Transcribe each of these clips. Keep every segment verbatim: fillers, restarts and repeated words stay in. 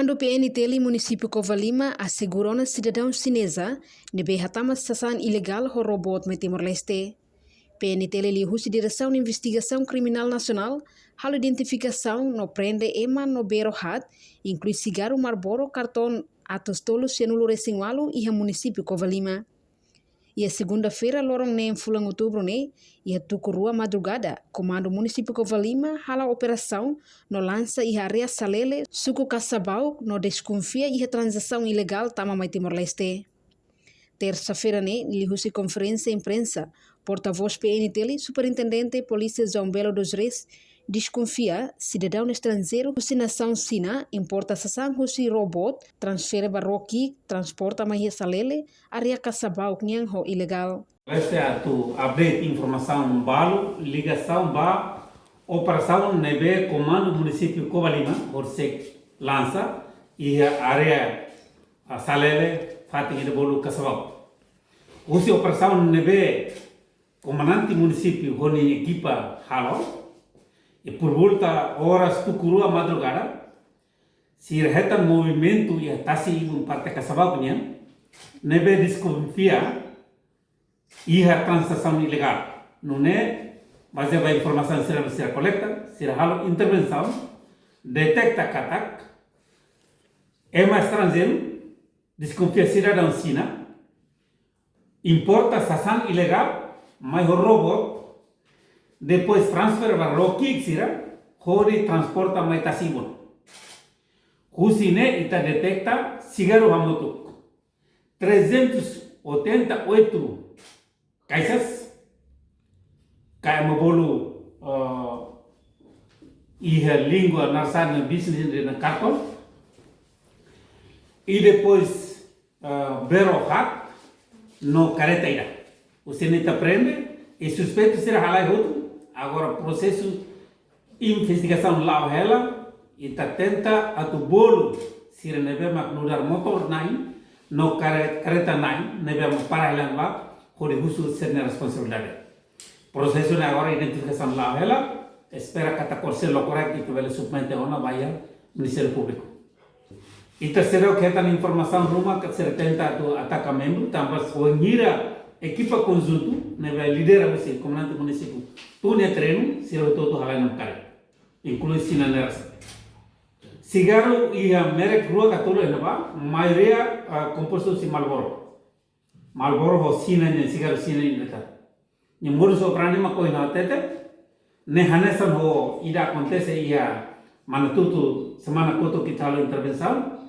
Komandu P N T L Munisípiu Covalima asegura ona sidadaun xineza ne'ebé hatama sasán ilegál ho robot mai Timor-Leste. P N T L liuhusi Diresaun Investigasaun Kriminál Nasionál halo identifikasaun no prende ema no bero haat, inklui sigarru Marlboro karton atus tolu sianulu resin ualu iha Munisípiu Covalima. Iha segunda-feira, loron neen fulan Outubru ne'e, iha tuku rua madrugada, Komandu Munisípiu Covalima hala'o operasaun no lansa iha área Salele, suku Kasabauk, no deskonfia iha tranzasaun ilegál tama mai Timor-Leste. Tersa-feira ne'e, liuhusi konferénsia imprensa, portavós P N T L, Superintendente Polísia João Belo dos Reis deskonfia sidadaun estranjeiru husi nasaun Xina importa sasán husi robot, transfere ba Roki, transporta mai iha Salele, área Kasabauk nian ho ilegál. Leste atu update informasaun balu ligasaun ba operasaun ne'ebé Komandu Munisípiu Covalima horisehik lansa iha área, ah, Salele, fatin ida bolu Kasabauk. Husi operasaun ne'ebé komandante munisípiu ho nia ekipa halo, i por volta oras tuku rua madrugada, sira hetan movimentu iha tasi-ibun parte Kasabauk nian, ne'ebé deskonfia iha tranzasaun ilegál. Nune'e, bazeia ba informasaun sira, sira kolekta, sira halo intervensaun, deteta katak ema estranjeiru, deskonfia sidadaun Xina, importa sasán ilegál mai ho robot, depois transfere ba Roki sira, hodi transporta mai tasi-ibun. Husi ne'e ita deteta sigarru hamutuk trezentos oitenta e oito caixas, ka ema bolu, ah, iha língua nasaun business de karton, i depois, ah, bero haat no kareta ida. Husi ne'e ita prende, i suspeitu sira halai hotu, agora prosesu investigasaun la'o hela, ita tenta atu bolu sira ne'ebé mak nu'udar motór na'in, no kare-, kareta na'in, ne'ebé mak para hela ne'ebá, hodi husu sira-nia responsabilidade. Prosesu ne'e agora identifikasaun la'o hela, espera katak orsida lokraik ita bele submete ona ba iha Ministériu Públiku. Ita seidauk hetan informasaun ruma katak sira tenta atu ataka membru, tanba wainhira ekipa konjuntu, ne'ebé lidera husi komandante munisípiu, tun iha treinu, sira hotu-hotu halai namkari. Inklui Xina nia rasik. Sigarru iha merek rua ka tolu iha ne'ebá, maioria, ah, kompostu husi Marlboro. Marlboro ho Xina nian, sigarru Xina nian de'it. Nia modus operandi mak ohin ha'u hatete, ne'e hanesan ho ida akontese iha Manatutu semana kotuk ita halo intervensaun,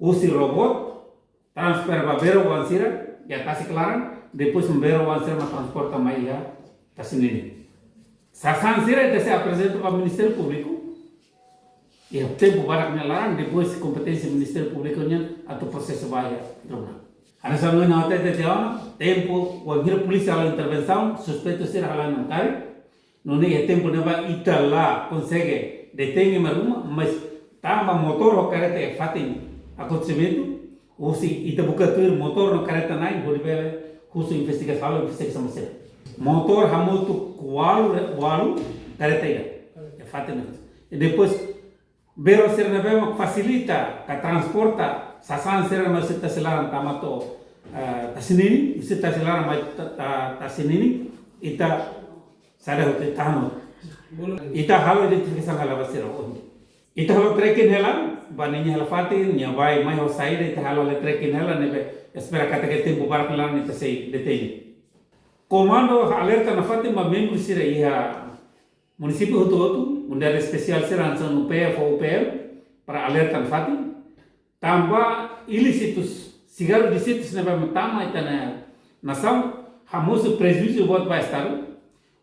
husi robot, transfere ba bero-oan sira iha tasi klaran, depois bero-oan sira mak transporta mai iha tasi ninin. Sasán sira ita sei aprezenta ba Ministériu Públiku iha tempu badak nia laran, depois kompeténsia Ministériu Públiku nian atu prosesu ba iha tribunál. Hanesan ohin ha'u hatete tiha ona, tempu wainhira polísia halo intervensaun, suspeitu sira halai namkari, nune'e iha tempu ne'ebá ita la konsege detein ema ruma, mas tanba motór ho kareta iha fatin akontesimentu, husi ita buka tuir motór no kareta na'in, hodi bele husu investigasaun, investigasaun ba sira. Motór hamutuk ualu, ualu, kareta ida. Iha fatin ne'e. I depois, bero sira ne'ebé mak fasilita ka transporta sasán sira mai husi tasi laran tama to'o, eh, tasi ninin, husi tasi laran mai ta-, ta-, tasi ninin, ita seidauk tahan. Ita halo identifikasaun hela ba sira ohin. Ita halo tracking hela, ba ninia hela fatin, nia bá mai ho saida, ita halo hela tracking hela, ne'ebé espera katak iha tempu badak nia laran ita sei detein. Komandu alerta nafatin ba membru sira iha munisípiu hotu-hotu, unidade espesiál sira hanesan U P F ho U P L, para alerta nafatin. Tanba ilísitus, sigarru ilísitus ne'ebé mak tama iha ita-nia nasaun, hamosu prejuízu boot ba Estadu.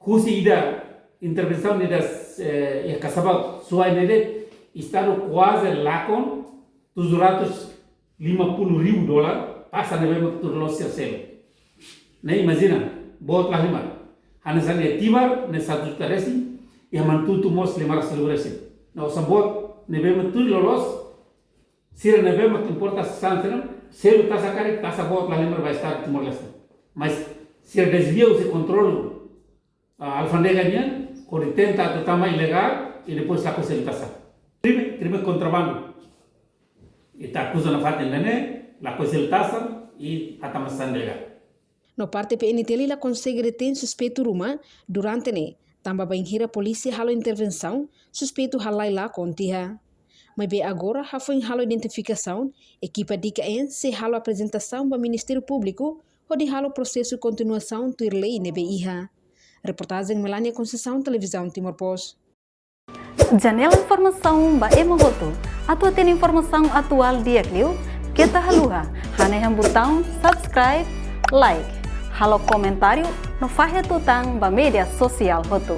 Husi ida intervensaun ida, eh, iha Kasabauk, Suai ne'e de'it, Estadu kuaze lakon tujuh ratus lima puluh ribu dolar, taxa ne'ebé mak tuir loloos sira selu. Ne'e imajina, boot lahalimar. Hanesan iha Tibar, ne'e satu juta resin, iha Manatutu mós lima ratus ribu resin. Ne'e osan boot, ne'ebé mak tuir loloos, sira ne'ebé mak importa sasán sira, selu taxa karik, taxa boot lahalimar ba Estadu Timor-Leste. Mas sira dezvia husi kontrolu, ah, alfándega nian, hodi tenta atu tama ilegál, i depois selu taxa. Krime, krime kontrabandu. Ita akuza nafatin ne'e, lakohi selu tasak i hatama sandega. No parte P N T L la konsege detein suspeitu ruma durante ne'e, tanba bainhira polísia halo intervensaun, suspeitu halai lakon tiha. Maibé agora hafoin halo identifikasaun, ekipa DICA-N sei halo aprezentasaun ba Ministériu Públiku hodi halo prosesu kontinuasaun tuir lei ne'ebé iha. Reportajen Melania Conceição, Televizaun Timor Post. Janela informasaun ba ema hotu. Atu hatene informasaun atuál di'ak liu, keta haluha hanehan butaun subscribe, like, halo komentáriu no fahe tutan ba média sosiál hotu.